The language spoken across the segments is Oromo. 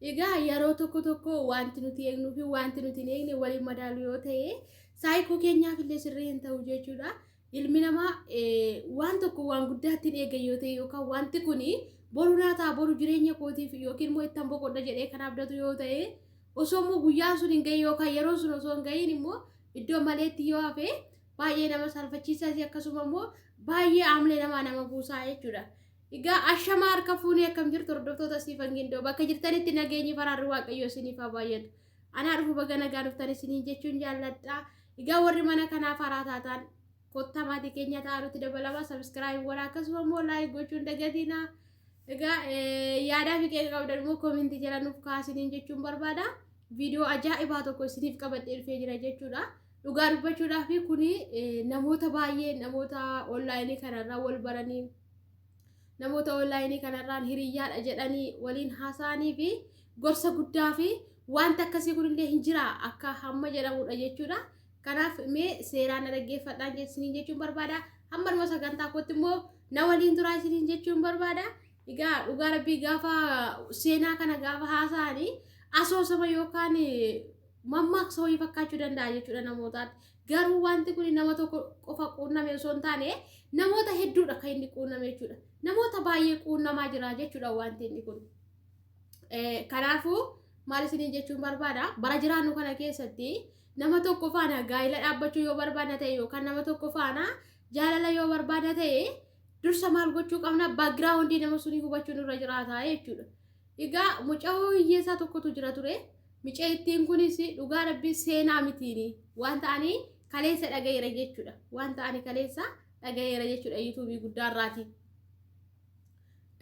Egaa yeroo tokko tokko wanti nuti eegnuu fi wanti nuti hin eegne waliin madaalu yoo ta'e saayikoo keenyaaf illee sirrii hin ta'u jechuudha. Ilmi namaa waan tokko waan guddaatti hin eegan yoo ta'e yookaan wanti kun boru naa ta'a boru jireenya kootiif yookiin immoo ittan boqodha jedhee kan abdatu yoo ta'e osoo immoo guyyaan sun hin gahin yookaan yeroon sun osoo hin gahin immoo iddoo maleetti yoo hafe baay'ee nama saalfachiisaas akkasuma immoo baay'ee aamlee namaa nama buusaa jechuudha. Egaa ashamaa harka fuunee akkam jirtu hordoftoota Siifan Gindoo bakka jirtanitti nageenyi faraarri Waaqayyoo isiniif haa baay'atu. Anaa dhufu baga nagaa dhuftan isiniin jechuun jaalladha. Egaa warri mana kanaaf haaraa taatan kottaa maatii keenya ta'aa nutti dabalama subscribe godhaa akkasuma immoo like gochuun dagatinaa. Egaa yaadaa fi qeeqa qabdan immoo comment jala nuuf kaasiniin jechuun barbaada. Viidiyoo ajaa'ibaa tokko isiniif qabadhee dhufee jira jechuudha. Dhugaa dubbachuudhaaf kuni namoota baay'ee namoota online kanarraa wal baranii namoota online kanarraan hiriyyaadha jedhanii waliin haasa'anii fi gorsa guddaa fi wanta akkasii kunillee hin jira akka hamma jedhamudha jechuudha. Kanaaf mee seeraan na dhaggeeffadhaan isiniin jechuun barbaada. Hamma dhuma sagantaa kootti immoo na waliin turaa isiniin jechuun barbaada. Egaa dhugaa rabbii gaafa seenaa kana gaafa haasa'anii asoosama yookaan mammaaksa wayii fakkaachuu danda'a jechuudha namootaatti. Garuu wanti kun nama tokko qofa quunname osoo hin taane namoota hedduudha kan inni quunname jechuudha. Namoota baay'ee quunnamaa jira jechuudha wanti inni kun. Kanaafuu maal isiniin jechuun barbaada bara jiraannu kana keessatti nama tokko faana gaa'ila dhaabbachuu yoo barbaadna ta'e yookaan nama tokko faana jaalala yoo barbaadna ta'e dursa maal gochuu qabna background nama sunii hubachuu nurra jiraata jechuudha. Egaa mucaa hiyyeessaa tokkotu jira ture. Mucayittiin kunis dhugaa rabbii seenaa mitiini waan ta'anii kaleessa dhagayeera jechuudha. Waan ta'anii kaleessa dhagayeera jechuudha yuutuubii guddaarraati.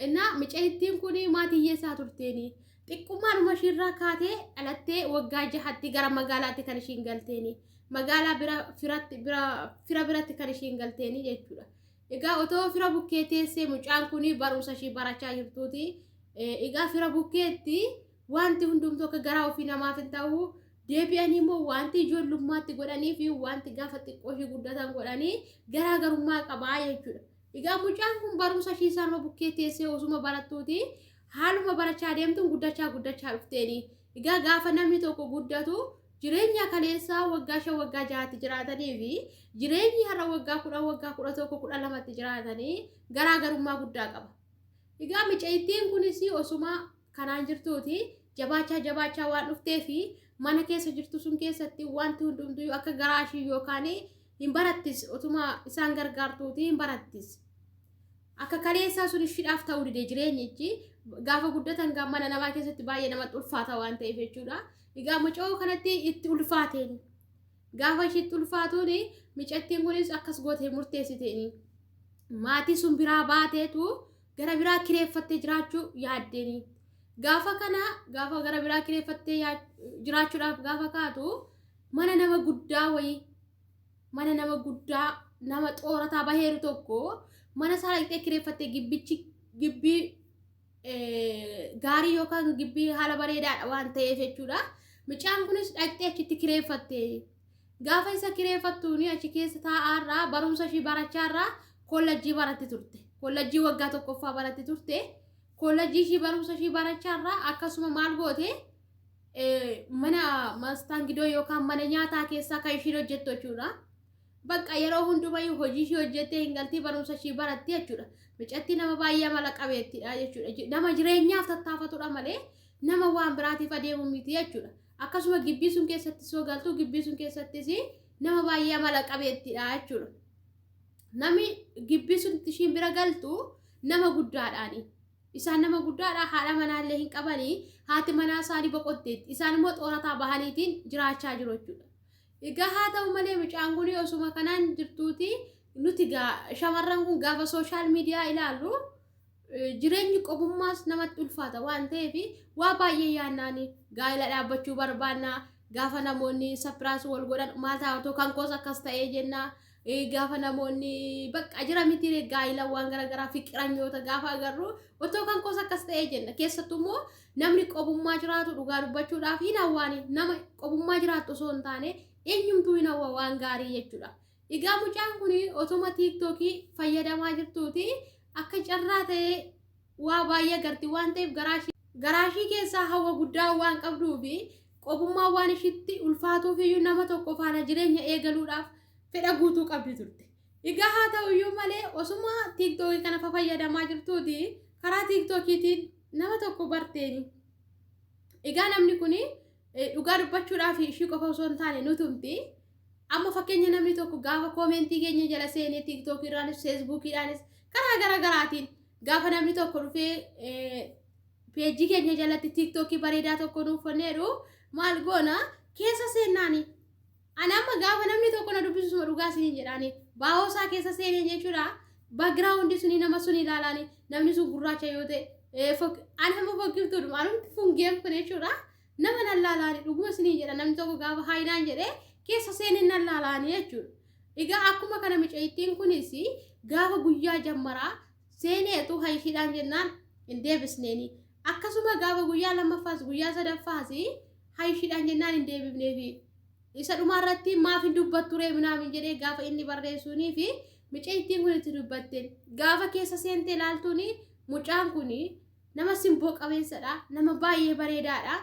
Innaa mucayittiin kun maatii hiyyeessaa turteeni. Xiqqummaadhuma ishiirraa kaatee dhalattee waggaa jahatti gara magaalaatti kan ishiin galteeni. Magaalaa bira firatti bira fira biratti kan ishiin galteeni jechuudha. Egaa otoo fira bukkee teessee mucaan kun barumsa ishii barachaa jirtuuti. Egaa fira bukkeetti wanti hundumtuu akka garaa ofii namaaf hin ta'u. Deebi'anii immoo wanti ijoollummaatti godhanii fi wanti gaafa xiqqoo ishii guddatan godhanii garaagarummaa qabaa jechuudha. Egaa mucaan kun barumsa ishii isaanuma bukkee teessee osuma barattuuti haaluma barachaa deemtuun guddachaa guddachaa dhufteeni. Egaa gaafa namni tokko guddatu jireenya kaleessaa waggaa 5 waggaa 6tti jiraatanii fi jireenyi har'a waggaa 10 waggaa 11 12tti jiraatanii garaagarummaa guddaa qaba. Egaa mucayittiin kunis osuma kanaan jirtuuti jabaachaa jabaachaa waan dhuftee fi mana keessa jirtu sun keessatti wanti hundumtuu akka garaa ishii yookaan hin barattis otuma isaan gargaartuuti hin barattis. Akka kaleessaa sun ishiidhaaf ta'uu dide jireenyichi gaafa guddatan gaa mana namaa keessatti baay'ee namatti ulfaata waan ta'eef jechuudha. Egaa mucoo kanatti itti ulfaateen gaafa ishiitti ulfaatuun micattiin kunis akkas gootee murteessiteen maatii sun biraa baateetu gara biraa kireeffattee jiraachuu yaaddeeni. Gaafa kana gaafa gara biraa kireeffattee jiraachuudhaaf gaafa kaatu mana nama guddaa wayii mana nama guddaa nama xoorataa baheeru tokko mana isaa dhaqxee kireeffattee gibbichi gibbii gaarii yookaan gibbii haala bareedaadha waan ta'eef jechuudha. Mucaan kunis dhaqxee achitti kireeffatte. Gaafa isa kireeffattuuni achi keessa taa'aarraa barumsa ishii barachaarraa kollajjii baratti turte. Kollajjii waggaa tokkoffaa baratti turte. Kollajjii ishii barumsa ishii barachaarraa akkasuma maal goote mana mastaangidoo yookaan mana nyaataa keessaa kan ishiin hojjettu jechuudha. Bakka yeroo hundumayyuu hojii ishii hojjettee hin galtii barumsa ishii baratti jechuudha. Mucattii nama baay'ee amala qabeettidha jechuudha. Nama jireenyaaf tattaafatudha malee nama waan biraatiif adeemu miti jechuudha. Akkasuma gibbii sun keessattis yoo galtu gibbii sun keessattis nama baay'ee amala qabeettidha jechuudha. Namni gibbii sun ishiin bira galtu nama guddaadhaani. Isaan nama guddaadha haadha manaallee hin qabanii haati manaa isaanii boqotteetti. Isaan immoo xoorataa bahaniitiin jiraachaa jiru jechuudha. Egaa haa ta'u malee mucaan kun osuma kanaan jirtuuti nuti shamarran kun gaafa social media ilaallu jireenyi qobummaas namatti ulfaata waan ta'eef waa baay'ee yaannaani gaa'ela dhaabbachuu barbaanna gaafa namoonni surprise wal godhan maal ta'a otoo kan koos akkas ta'ee jenna gaafa namoonni bakka jira miti gaa'ela waan garaagaraa fiqiranyoota gaafa agarru otoo kan koos akkas ta'ee jenna keessattuu immoo namni qobummaa jiraatu dhugaa dubbachuudhaaf hin hawwaani nama qobummaa jiraattu osoo hin taane eenyumtuu hin hawwa waan gaarii jechuudha. Egaa mucaan kun otuma tiiktookii fayyadamaa jirtuuti akka carraa ta'ee waa baay'ee agarti waan ta'eef garaa ishee Garaa ishii keessaa hawwa guddaa waan qabduu fi qobummaa waan ishiitti ulfaatuuf iyyuu nama tokko faana jireenya eegaluudhaaf fedha guutuu qabdi turte. Egaa haa ta'u iyyuu malee osuma tiiktookii kana fayyadamaa jirtuuti karaa tiiktookiitiin nama tokko barteeni. Egaa namni kun dhugaa dubbachuudhaaf ishii qofa osoo hin taane nutumti. Amma fakkeenya namni tokko gaafa koomentii keenya jala seenee tiiktookiirraanis feesbuukiidhaanis karaa gara garaatiin gaafa namni tokko dhufee peejii keenya jalatti tiiktookii bareedaa tokko nuuf fanneedhu maal goona keessa seennaani. Ani amma gaafa namni tokko na dubbisuma dhugaa isiniin jedhaani baa'oo isaa keessa seenee jechuudha. Baakgiraawundi suni nama sun ilaalaani namni sun gurraacha yoo ta'e ani amma fokkiftuudhuma anumti fungeef kun jechuudha. Nama nan laalaani dhuguma isiniin jedha namni tokko gaafa haayinaan jedhee keessa seenee nan laalaani jechuudha. Egaa akkuma kana mucayittiin kunis gaafa guyyaa jammaraa seeneetu hayishiidhaan jennaan hin deebisneeni. Akkasuma gaafa guyyaa lammaffaas guyyaa sadaffaas hayishiidhaan jennaan hin deebifneefi. Isa dhumaarratti maaf hin dubbattu ree minaamin jedhee gaafa inni barreessuunii fi mucayittiin kun itti dubbatte gaafa keessa seentee ilaaltuun mucaan kun nama simboo qabeessadha, nama baay'ee bareedaadha.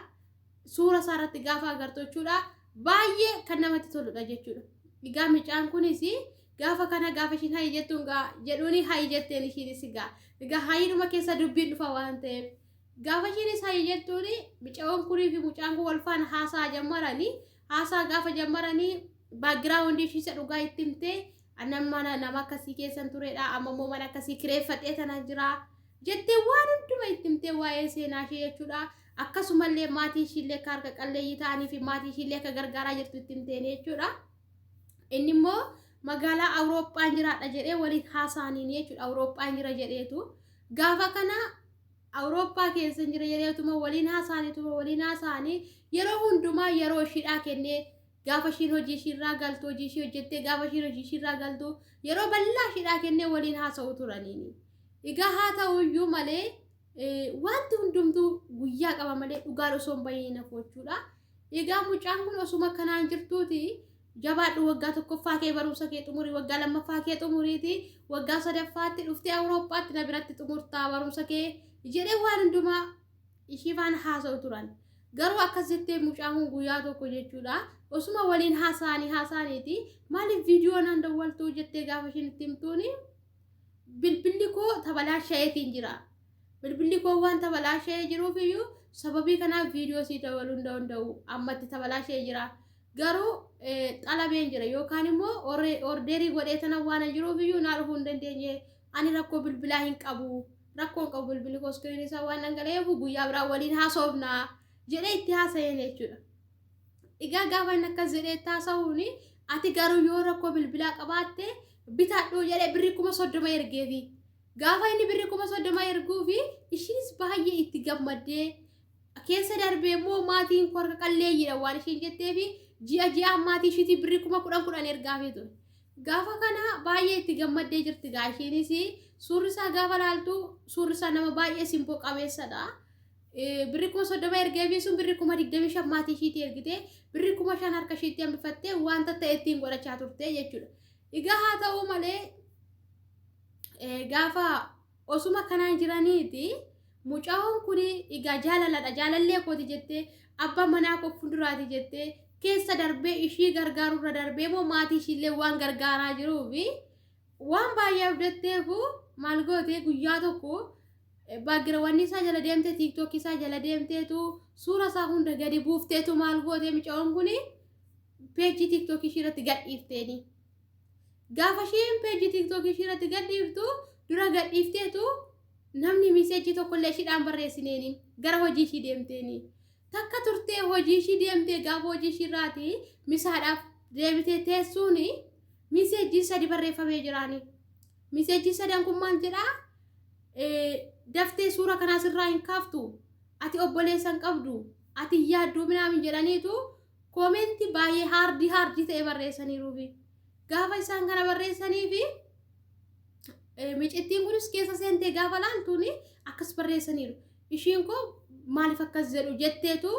Suura isaa irratti gaafa agartu jechuudha baay'ee kan namatti toludha jechuudha. Egaa mucaan kunis gaafa kana gaafa ishiin hayi jettuun gaa jedhuuni hayi jetteen ishiinis gaa egaa hayiidhuma keessa dubbiin dhufa waan ta'eef gaafa ishiinis hayi jettuuni mucaan kunii fi mucaan kun wal faana haasaa jammaranii haasaa gaafa jammaranii baakgiraawundi ishii isa dhugaa itti himtee annan mana nama akkasii keessan turedha amma immoo mana akkasii kireeffadhee tana jira jettee waan hunduma itti himtee waa'ee seenaa ishee jechuudha. Akkasumallee maatii ishiillee akka harka qalleeyyii ta'anii fi maatii ishiillee akka gargaaraa jirtu itti himteen jechuudha. Inni immoo magaalaa Awurooppaan jiraadha jedhee waliin haasa'aniin jechuudha. Awurooppaan jira jedheetu gaafa kana Awurooppaa keessa jira jedheetuma waliin haasa'aniituma waliin haasa'anii yeroo hundumaa yeroo ishiidhaa kennee gaafa ishiin hojii ishiirraa galtu hojii ishii hojjettee gaafa ishiin hojii ishiirraa galtu yeroo bal'aa ishiidhaa kennee waliin haasa'u turaniini. Egaa haa ta'u iyyuu malee wanti hundumtuu guyyaa qaba malee dhugaan osoo hin bahiin hafu jechuudha. Egaa mucaan kun osuma kanaan jirtuuti jabaadhu waggaa tokkoffaa kee barumsa kee xumurii waggaa lammaffaa kee xumuriiti waggaa sadaffaatti dhuftee Awurooppaatti na biratti xumurtaa barumsa kee jedhee waan hundumaa ishii faana haasa'u turan. Garuu akkas jettee mucaan kun guyyaa tokko jechuudha osuma waliin haasa'anii haasa'aniiti maaliif viidiyoo naan dawwaltuu jettee gaafa ishiin itti himtuuni bilbilli koo tabalaasha'eetiin jira. Bilbilli koo waan tabalaasha'ee jiruuf iyyuu sababii kanaaf viidiyoo sii dabaluu hin danda'u ammatti tabalaasha'ee jira. Garuu xalabeen jira yookaan immoo ordeerii godhee tana waan jiruuf iyyuu naa dhufuu hin dandeenye ani rakkoo bilbilaa hin qabu. Rakkoo hin qabu bilbilli koo iskiriin isaa waan dhangala'eef guyyaa biraa waliin haasofna jedhee itti haasa'een jechuudha. Egaa gaafa inni akkas jedhee itti haasa'uun ati garuu yoo rakkoo bilbilaa qabaatte bitadhu jedhee birrii 30,000 ergeefi. Gaafa inni birrii 30,000 erguufi ishiinis baay'ee itti gammaddee keessa darbee immoo maatiin koo harka qalleeyyiidha waan ishiin jetteefi ji'a ji'aan maatii ishiitii birrii 10,000 ergaafii ture. Gaafa kana baay'ee itti gammaddee jirti gaa ishiinis suurri isaa gaafa laaltu suurri isaa nama baay'ee simboo qabeessadha. Birrii 30,000 ergeefii sun birrii 25,000 maatii ishiitii ergite birrii 5,000 harka ishiitti hambifattee wanta ta'e ittiin godhachaa turte jechuudha. Egaa haa ta'u malee gaafa osuma kanaan jiraniiti mucaan kun egaa jaalaladha jaalallee kooti jettee abbaa manaa koo fuulduraati jettee keessa darbee ishii gargaarurra darbee immoo maatii ishiillee waan gargaaraa jiruufi waan baay'ee abdatteefu maal goote guyyaa tokko baagirawanni isaa jala deemtee tiiktookii isaa jala deemteetu suura isaa hunda gadi buufteetu maal goote mucaan kun peejii tiiktookii ishii irratti gadhiifteeni. Gaafa isheen peejii tiiktookii ishii irratti gadhiiftu dura gadhiifteetu namni miseejii tokkollee ishiidhaan barreessineeni gara hojii ishii deemteeni. Takka turtee hojii ishii deemtee gaafa hojii ishii irraati misaadhaaf deebitee teessuun miseejii sadi barreeffamee jiraani. Miseejii sadan kun maal jedhaa? Daftee suura kanaa sirraa hin kaaftu ati obboleessa hin qabdu ati yaadduu minaamin jedhaniitu koomentii baay'ee haardii haardii ta'e barreessaniiruufi. Gaafa isaan kana barreessaniifi micittiin kunis keessa seentee gaafa laaltuun akkas barreessaniiru. Ishiin koo maaliif akkas jedhu jetteetu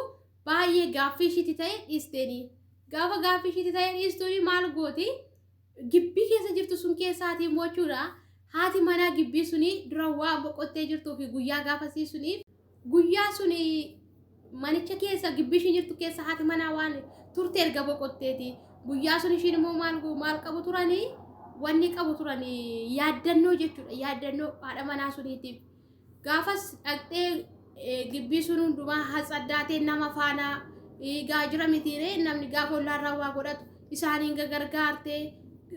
baay'ee gaaffii ishiitti ta'e dhiisteeni. Gaafa gaaffii ishiitti ta'e dhiistuuni maal gooti? Gibbii keessa jirtu sun keessaatii immoo jechuudha. Haati manaa gibbii suni dura waa boqottee jirtuu fi guyyaa gaafasii suni Guyyaa sun manicha keessa gibbii ishiin jirtu keessa haati manaa waan turte erga boqotteeti. Guyyaa sun ishiin immoo maal maal qabu turanii wanni qabu turanii yaaddannoo jechuudha. Yaaddannoo haadha manaa suniitiif. Gaafas dhaqxee gibbii sun hundumaa hatsaddaatee nama faana gaajira mitiiree namni gaafa ollaarraa waa godhatu isaaniin gagargaartee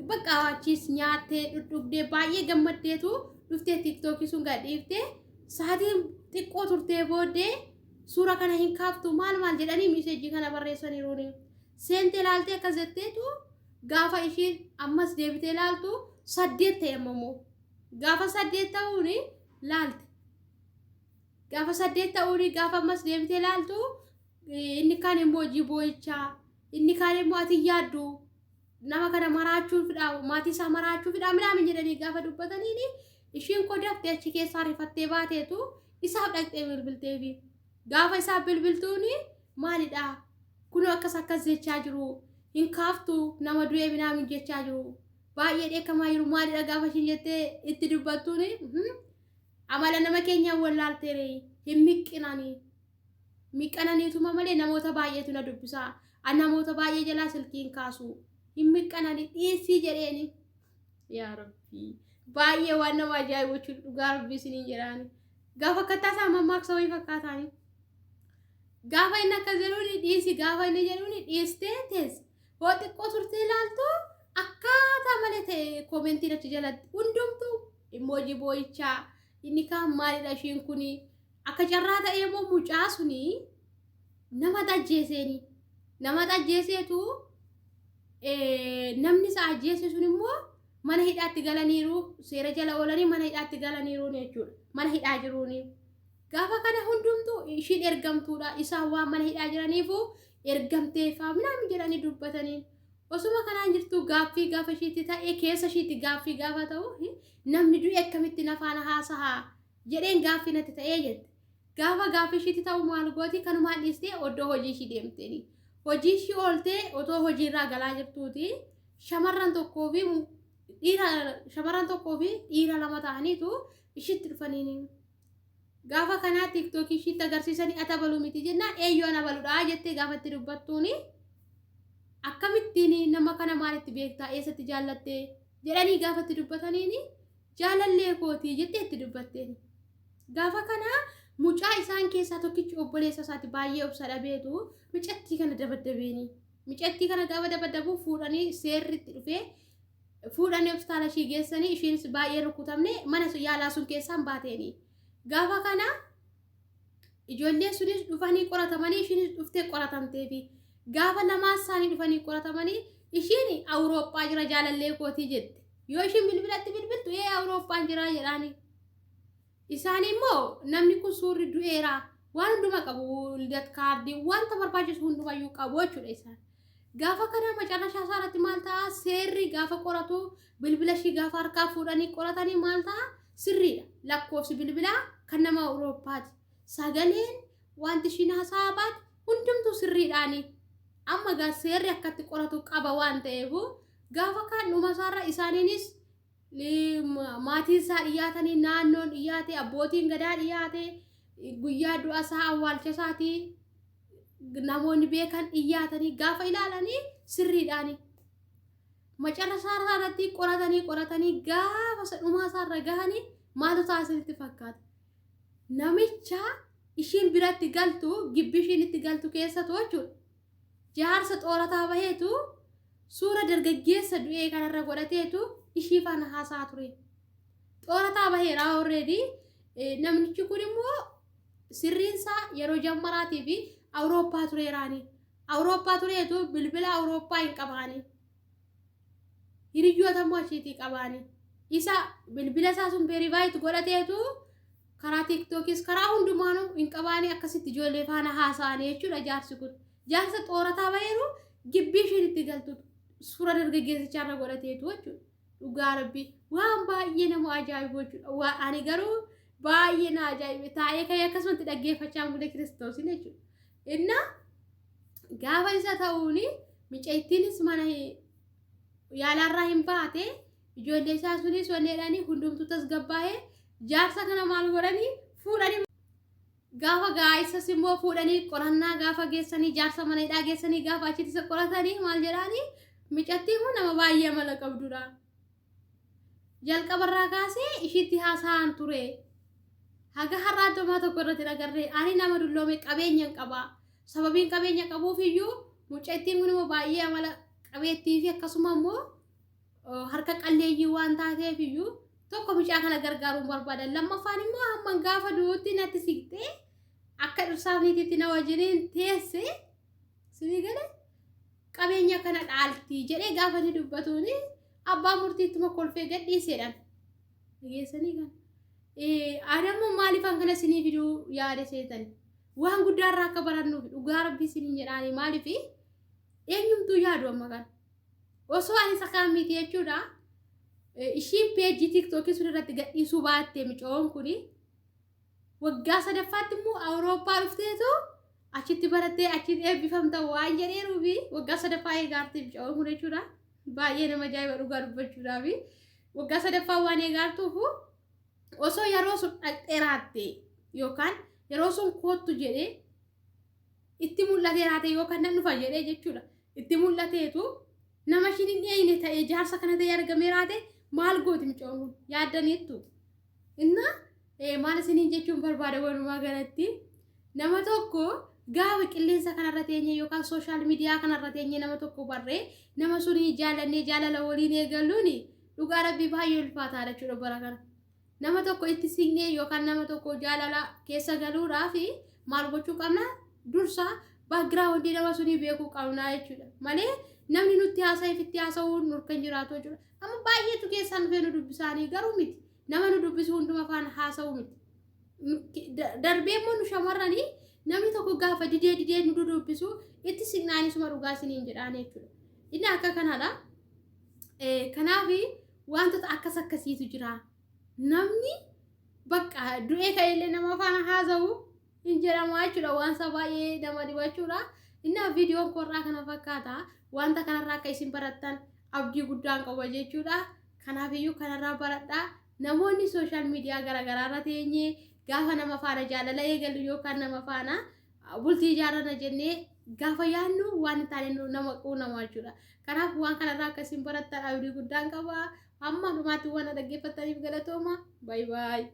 bakka achiis nyaattee dhudhugdee baay'ee gammaddeetu dhuftee tiiktookii sun gadhiiftee sa'aatii xiqqoo turtee booddee suura kana hin kaaftu maal maal jedhanii miseejii kana barreessaniiruuni. Seentee ilaaltee akkas jetteetu gaafa ishiin ammas deebitee ilaaltu 8 ta'e ammoo gaafa 8 ta'uuni laalte. Gaafa 8 ta'uuni gaafa ammas deebitee laaltu inni kaan immoo hojii boo'ichaa inni kaan immoo ati yaaddu nama kana maraachuu fidhaa maatii isaa maraachuu fidhaa minaamin jedhanii gaafa dubbataniini ishiin koo daftee achi keessaa rifattee baateetu isaaf dhaqxee bilbilteefi. Gaafa isaaf bilbiltuuni maalidhaa kunoo akkas akkas jechaa jiru hin kaaftu nama du'ee minaamin jechaa jiru baay'ee dheekkamaa jiru maalidha gaafa ishiin jettee itti dubbattuuni amala nama keenyaan wallaalteere hin miqqinanii miqqananiituma malee namoota baay'eetu na dubbisaa an namoota baay'ee jalaa silkiin kaasu hin miqqananii dhiisii jedheeni. Yaa Rabbii baay'ee waan nama ajaa'ibu jechuudha dhugaa Rabbii isiniin jedhaani. Gaafa akkattaa isaa mammaaksa wayii fakkaataani. Gaafa inni akkas jedhuuni dhiisi gaafa inni jedhuuni dhiistee teesse. Hoo xiqqoo turtee ilaaltu akkaataa malee ta'e koomentiin achi jalatti hundumtuu immoojii boo'ichaa inni kaan maalidha ishiin kuni akka carraa ta'ee immoo mucaa suni nama ajjeeseeni. Nama ajjeeseetu namni isa ajjeese sun immoo mana hidhaatti galaniiru seera jala oolanii mana hidhaatti galaniiru jechuudha. Mana hidhaa jiruuni. Gaafa kana hundumtuu ishiin ergamtuudha isaan waan mana hidhaa jiraniifu ergamteefaa minaamin jedhanii dubbatanii. Osuma kanaan jirtu gaaffii gaafa ishiitti ta'e keessa ishiitti gaaffii gaafa ta'u namni du'e akkamitti na faana haasahaa jedheen gaaffii natti ta'ee jette. Gaafa gaaffii ishiitti ta'u maal gooti kanumaan dhiistee oddoo hojii ishii deemteeni. Hojii ishii ooltee otoo hojiirraa galaa jirtuuti shamarran tokkoo fi dhiira shamarran tokkoo fi dhiira lama ta'aniitu ishiitti dhufaniini. Gaafa kanaa tiiktookii ishiitti agarsiisanii ati abaluu miti jennaan eeyyoo ana abaluudha jettee gaafa itti dubbattuuni akkamittiin nama kana maalitti beektaa eessatti jaallattee jedhanii gaafa itti dubbataniini jaalallee kootii jettee itti dubbatteeni. Gaafa kana mucaa isaan keessaa tokkichi obboleessa isaati baay'ee obsa dhabeetu micattii kana dabaddabeeni. Micattii kana gaafa dabaddabu fuudhanii seerri itti dhufee fuudhanii hospitaala ishii geessanii ishiinis baay'ee rukutamne mana yaalaa sun keessaan baateeni. Gaafa kana ijoollee sunis dhufanii qoratamanii ishiinis dhuftee qoratamteefi. Gaafa lamaan isaanii dhufanii qoratamanii ishiin Awurooppaa jira jaalallee kootii jette. Yoo ishiin bilbilatti bilbiltu ee Awurooppaan jira jedhaani. Isaan immoo namni kun suurri du'eera waan hunduma qabu lidat kaardii wanta barbaachisu hundumayyuu qabu jechuudha isaan. Gaafa kana macarrashaa isaa irratti maal ta'a seerri gaafa qoratu bilbila ishii gaafa harkaa fuudhanii qoratanii maal ta'a sirriidha. Lakkoofsi bilbilaa kan nama Awurooppaati. Sagaleen wanti ishiin haasa'aa baate hundumtuu sirriidhaani. Amma gaa seerri akkatti qoratu qaba waan ta'eef gaafa kaan dhuma isaarra isaaniinis maatiin isaa dhiyaatanii naannoon dhiyaate abbootiin gadaa dhiyaate guyyaa du'a isaa awwaalcha isaatii namoonni beekan dhiyaatanii gaafa ilaalanii sirriidhaani. Macarrasaa irratti qoratanii qoratanii gaafa dhumaa isaarra gahanii maaltu ta'a isinitti fakkaata? Namicha ishiin biratti galtu gibbi ishiin itti galtu keessatu jechuudha. Jaarsa xoorataa baheetu suura dargaggeessa du'ee kanarra godhateetu ishii faana haasaa ture. Xoorataa baheera already namnichi kun immoo sirriinsaa yeroo jammaraatii fi Awurooppaa tureeraani. Awurooppaa tureetu bilbila Awurooppaa hin qabaani. Hiriyyoota immoo achiitii qabaani. Isa bilbila isaa sun veerivaayit godhateetu karaa tiiktookis karaa hundumaanuu hin qabaani akkasitti ijoollee faana haasa'anii jechuudha jaarsi kun. Jaarsa xoorataa baheeru gibbii isheen itti galtu suura dargaggeessichaa godhateetu jechuudha. Dhugaa Rabbii waan baay'ee nama ajaa'ibu jechuudha. Waan ani garuu baay'ee na ajaa'ibe taa'ee ka'ee akkasumatti dhaggeeffachaa bulee Kiristoosin jechuudha. Inna gaafa isa ta'uuni micayittiinis mana yaalaarraa hin baate ijoollee isaa sunis wanneedhaanii hundumtuu tasgabbaa'ee jaarsa kana maal godhanii fuudhanii Gaafa gaa'isas immoo fuudhanii qorannaa gaafa geessanii jaarsa mana hidhaa geessanii gaafa achitti isa qoratanii maal jedhaanii, micattiin kun nama baay'ee amala qabdudha. Jalqabarraa kaasee ishiitti haasa'aan ture. Haga har'aa domaa tokko irratti hin agarre, ani nama dulloome qabeenya hin qaba. Sababiin qabeenya qabuuf iyyuu mucattiin kun immoo baay'ee amala qabeettii fi akkasuma immoo harka qalleeyyii waan taateef iyyuu tokko mucaa kana gargaaruun barbaadan. Lammaffaan immoo hamma gaafa du'utti natti siqxee akka dhirsaaf niitiitti na wajjiniin teesse sinii gale qabeenya kana dhaalti jedhee gaafa inni dubbatuuni abbaa murtiittuma kolfee gadhiiseedhaan. Dhageessanii kan. Adammoo maaliifan kana sinii fiduu yaada seetan? Waan guddaa irraa akka barannuuf dhugaa rabbii siniin jedhaanii, maaliif eenyumtuu yaadu amma kana. Osoo ani isa kaan miti jechuudha. Ishiin peejii TikTokii sun irratti gadhiisuu baatte micoon kuni waggaa sadaffaatti immoo Awurooppaa dhufteetu achitti barattee achitti eebbifamta waan jedheeruufi waggaa sadaffaa eegaarti micoon kun jechuudha. Baay'ee nama ajaa'iba dhugaa dubbachuudhaafi waggaa sadaffaa waan eegaartuuf osoo yeroo sun dhaqxee raatte yookaan yeroo sun koottu jedhee itti mul'atee raate yookaan nan dhufa jedhee jechuudha. Itti mul'ateetu nama ishiin hin dhiyeeyne ta'ee jaarsa kana ta'ee argamee raate maal gooti micoon kun yaaddaniittu. Inna maal isiniin jechuun barbaada, walumaa galatti nama tokko gaafa qilleensa kanarra teenye yookaan social media kanarra teenye nama tokko barree nama sunii jaalannee jaalala waliin eegalluun dhugaa rabbii baay'ee ulfaataadha jechuudha bara kana. Nama tokko itti siqnee yookaan nama tokko jaalala keessa galuudhaaf maal gochuu qabna? Dursa backgroundii nama sunii beekuu qabna jechuudha. Malee namni nutti haasa'eef itti haasa'uun nurka hin jiraatu jechuudha. Amma baay'eetu keessaan dhufee nu dubbisaanii garuu miti. Nama nu dubbisu hunduma faana haasa'uu miti. Darbee immoo nu shamarranii namni tokko gaafa didee didee nu dudubbisu itti siqnaanii suma dhugaa isiniin jedhaan jechuudha. Inni akka kanaadha. Kanaaf wantoota akkas akkasiitu jira. Namni bakka du'ee ka'ellee nama faana haasa'u hin jedhamu jechuudha. Waan isaa baay'ee nama dhiba jechuudha. Inni viidiyoon korraa kana fakkaata. Wanta kanarraa akka isin barattan abdii guddaan qaba jechuudha. Kanaafiyyuu kanarraa baradhaa. Namoonni social media garaagaraa irra teenyee gaafa nama faana jaalala eegallu yookaan nama faana bultii ijaarranna jennee gaafa yaadnu waan hin taane nama quunnama jechuudha. Kanaaf waan kanarraa akka isin barattan abdii guddaan qaba. Hamma dhumaatti waan dhaggeeffattaniif galatooma. Bye bye.